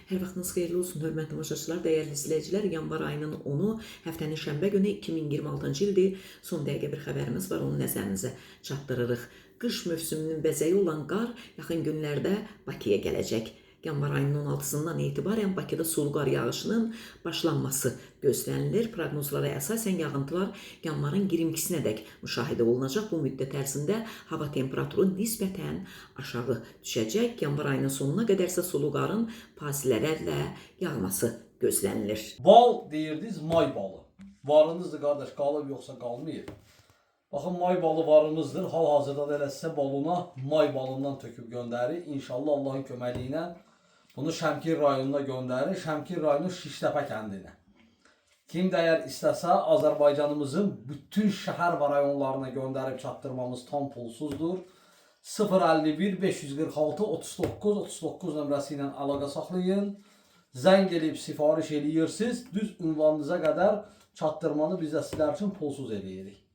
Hər vaxtınız xeyirli olsun, hörmətli tamaşaçılar, dəyərli izləyicilər. Yanvar ayının 10-u, həftənin şənbə günü 2026-cı ildir. Son dəqiqə bir xəbərimiz var, onu nəzərinizə çatdırırıq. Qış mövsümünün bəzəyi olan qar yaxın günlərdə Bakıya gələcək. Yanvar ayının 16-sından etibarən Bakıda sulu qar yağışının başlanması gözlənilir. Proqnozlara əsasən yağıntılar yanvarın 22-sinədək müşahidə olunacaq. Bu müddət ərzində hava temperaturu nisbətən aşağı düşəcək. Yanvar ayının sonuna qədər isə sulu qarın fasilələrlə yağması gözlənilir. Bal deyirdiniz, may balı. Varınızdır qardaş, qalıb yoxsa qalmayıb. Baxın may balı varımızdır. Hal-hazırda da elə sizə balona may balından töküb göndərir. İnşallah Allahın köməliyi ilə bunu Şəmkir rayonuna göndərir. Şəmkir rayonu Şiştəpə kəndinə. Kim də əgər istəsə Azərbaycanımızın bütün şəhər və rayonlarına göndərib çatdırmamız tam pulsuzdur. 051 546 39 39 nömrəsi ilə əlaqə saxlayın. Zəng eləyib sifariş eləyirsiniz. Düz ünvanınıza qədər çatdırmanı biz də sizlər üçün pulsuz eləyirik.